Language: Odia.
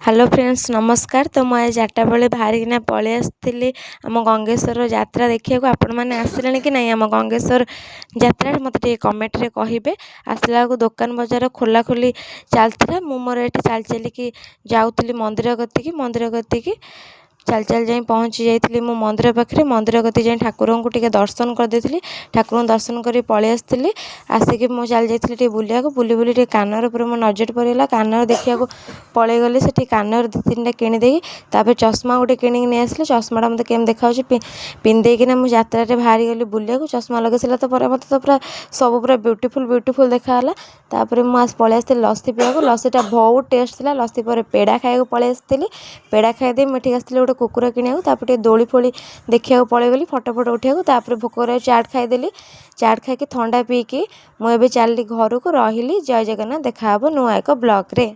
ହ୍ୟାଲୋ ଫ୍ରେଣ୍ଡସ୍, ନମସ୍କାର। ତ ମୁଁ ଆଜି 4ଟା ବେଳେ ବାହାରିକିନା ପଳେଇ ଆସିଥିଲି ଆମ ଗଙ୍ଗେଶ୍ୱର ଯାତ୍ରା ଦେଖିବାକୁ। ଆପଣମାନେ ଆସିଲେଣି କି ନାହିଁ ଆମ ଗଙ୍ଗେଶ୍ୱର ଯାତ୍ରାରେ, ମୋତେ ଟିକେ କମେଣ୍ଟରେ କହିବେ। ଆସିଲା ବେଳକୁ ଦୋକାନ ବଜାର ଖୋଲାଖୋଲି ଚାଲିଥିଲା। ମୁଁ ମୋର ଏଠି ଚାଲି ଚାଲିକି ଯାଉଥିଲି ମନ୍ଦିର କତିକି। ମନ୍ଦିର କତିକି ଚାଲି ଚାଲି ଯାଇ ପହଞ୍ଚି ଯାଇଥିଲି ମୁଁ ମନ୍ଦିର ପାଖରେ। ମନ୍ଦିର କତିକି ଯାଇ ଠାକୁରଙ୍କୁ ଟିକେ ଦର୍ଶନ କରିଦେଇଥିଲି। ଠାକୁରଙ୍କୁ ଦର୍ଶନ କରି ପଳେଇ ଆସିଥିଲି। ଆସିକି ମୁଁ ଚାଲି ଯାଇଥିଲି ଟିକେ ବୁଲିବାକୁ। ବୁଲି ବୁଲି ଟିକେ କାନର ଉପରେ ମୋ ନଜର ପଡ଼ିଗଲା। କାନର ଦେଖିବାକୁ ପଳେଇଗଲି ସେଠି। କାନର 2 3ଟା କିଣିଦେଇ ତାପରେ ଚଷମା ଗୋଟେ କିଣିକି ନେଇ ଆସିଲି। ଚଷମାଟା ମୋତେ କେମିତି ଦେଖାଯାଉଛି ପିନ୍ଧିଦେଇକିନା ମୁଁ ଯାତ୍ରାରେ ବାହାରିଗଲି ବୁଲିବାକୁ। ଚଷମା ଲଗେଇ ସାରିଲା ତ ପରେ ମୋତେ ତ ପୁରା ସବୁ ପୁରା ବ୍ୟୁଟିଫୁଲ୍ ବ୍ୟୁଟିଫୁଲ୍ ଦେଖାଗଲା। ତାପରେ ମୁଁ ପଳେଇ ଆସିଥିଲି ଲସି ପିଇବାକୁ। ଲସିଟା ବହୁତ ଟେଷ୍ଟ ଥିଲା। ଲସି ପରେ ପେଡ଼ା ଖାଇବାକୁ ପଳେଇ ଆସିଥିଲି। ପେଡ଼ା ଖାଇଦେଇ ମୁଁ ଏଠିକି ଆସିଥିଲି ଗୋଟେ କୁକୁର କିଣିବାକୁ। ତାପରେ ଟିକେ ଦୋଳି ଫୋଳି ଦେଖିବାକୁ ପଳେଇଗଲି, ଫଟୋ ଫଟୋ ଉଠେଇବାକୁ। ତାପରେ ଭୋକ କରିବାକୁ ଚାଟ୍ ଖାଇଦେଲି। ଚାଟ୍ ଖାଇକି ଥଣ୍ଡା ପିଇକି ମୁଁ ଏବେ ଚାଲିଲି ଘରକୁ। ରହିଲି, ଜୟ ଜଗନ୍ନାଥ। ଦେଖାହେବ ନୂଆ ଏକ ବ୍ଲଗ୍ରେ।